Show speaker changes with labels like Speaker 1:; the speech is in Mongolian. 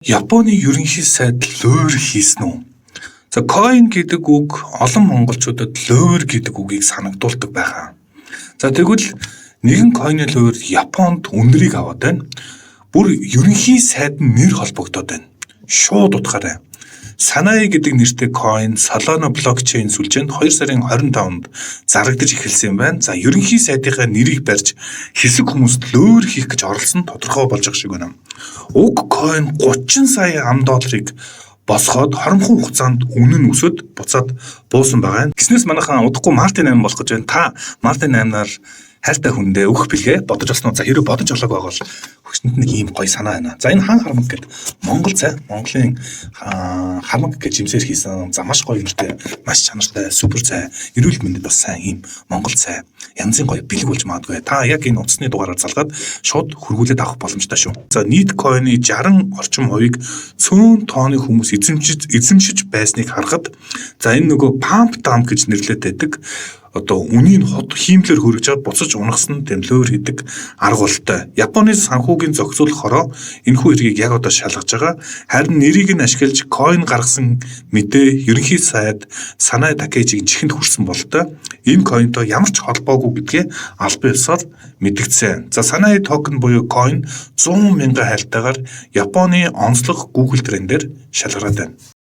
Speaker 1: Японы ерөнхий сайд луйвар хийсэн үү? За, coin гэдэг үг олон монголчуудад луйвар гэдэг үгийг санагдуулдаг байгаа. За, тэгвэл нэгэн coin-ы луйвар Японд үнэрийг аваад байна. Бүр ерөнхий сайд нь нэр холбогдоод байна. Шууд утгаарай. Санаи гэдэг нэртэй coin Solana блокчейн сүлжээнд 2 сарын 25-нд зарагдаж эхэлсэн юм байна. За, ерөнхий сайдынхаа нэрийг барьж хэсэг хүмүүст луйвар хийх гэж оролдсон тодорхой болж байгаа шиг байна. Уг coin 30 сая ам долларыг босгоод хоромхон хугацаанд үнэ нь өсөд буцаад буусан байгаа юм. Гэснээс манайхан удахгүй Мартын 8 болох гэж байна. Та Мартын 8-наар хайртай хүндээ өгөх бэлгээ бодож олсон уу? За, хэрвээ бодож олоог байгаа бол хөгшөнд нэг ийм гоё санаа байна. За, энэ хаан харамг гэдэг Монгол цай, Монголын харамг гэж жимсээр хийсэн. За, маш гоё нэртэй, маш чанартай, супер цай, эрүүл мэндэд бас сайн ийм Монгол цай. Янзын гоё бэлэг болж магадгүй. Та яг энэ утасны дугаараар залгаад шууд хөргүүлээд авах боломжтой шүү. За, нийт coin-ы 60 орчим хувийг цөөн тооны хүмүүс эзэмшиж байсныг харахад, за, энэ нөгөө pump dump гэж нэрлэдэг байдаг, одоо үнийг хот хиймлэр хөргөж чад буцаж унагсан тийм луйвар хийдэг арга болтой. Японы санхүүгийн зохицуулах хороо энэхүү хэргийг яг одоо шалгаж байгаа. Харин нэрийг нь ашиглаж coin гаргасан мэдээ ерөнхий сайд Санаа Такэйчигийн чихэнд хүрсэн болтой. Энэ coin-той ямар ч холбоогүй гэдгээ албан ёсоор мэдэгдсэн. За, Санаа токен буюу coin 100 мянган хайлтаагаар Японы онцлог Google Trend дээр шалгараад байна.